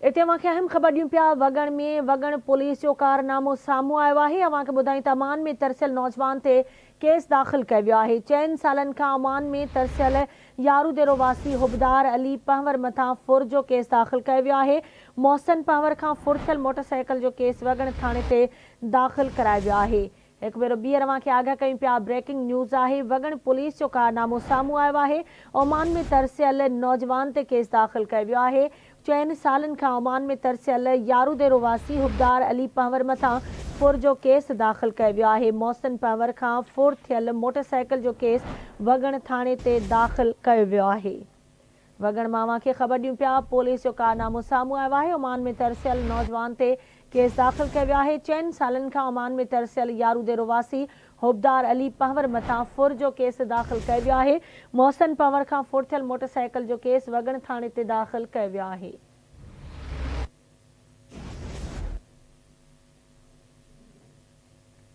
اتي اوهان کي اهم خبر ڏيون پيا وڳڻ ۾ وڳڻ پوليس جو ڪارنامو سامهون آيو آهي اوهان کي ٻڌايون ته عمان ۾ ترسيل نوجوان تي ڪيس داخل ڪيو ويو آهي چئن سالن کان عمان ۾ ترسيل ياروديرو واسي حبدار علي پنهور مٿان ڦر جو ڪيس داخل ڪيو ويو آهي محسن پنهور کان ڦر ٿيل موٽرسائيڪل جو ڪيس وڳڻ ٿاڻي تي داخل ڪرايو ويو آهي هڪ ڀيرو ٻيهر اوهان کي آگاهه ڪيون پيا بريڪنگ نيوز آهي وڳڻ پوليس جو ڪارنامو سامهون آيو آهي عمان ۾ ترسيل نوجوان تي ڪيس داخل ڪيو ويو آهي چئن سالن کان عمان ۾ ترسيل ياروديرو واسي حبدار علي پنهور مٿان ڦر جو ڪيس داخل ڪيو ويو آهي محسن پنهور کان ڦر ٿيل موٽرسائيڪل جو ڪيس وڳڻ ٿاڻي تي داخل ڪيو ويو آهي. وڳڻ مان اوهان کي خبر ڏيون پيا پوليس جو ڪارنامو سامهون آيو آهي عمان ۾ ترسيل نوجوان تي ڪيس داخل ڪيو ويو آهي چئن سالن کان عمان ۾ ترسيل ياروديرو واسي حبدار علي پنهور مٿان ڦر جو ڪيس داخل ڪيو ويو آهي محسن پنهور کان ڦر ٿيل موٽرسائيڪل جو ڪيس وڳڻ ٿاڻي تي داخل ڪيو ويو آهي.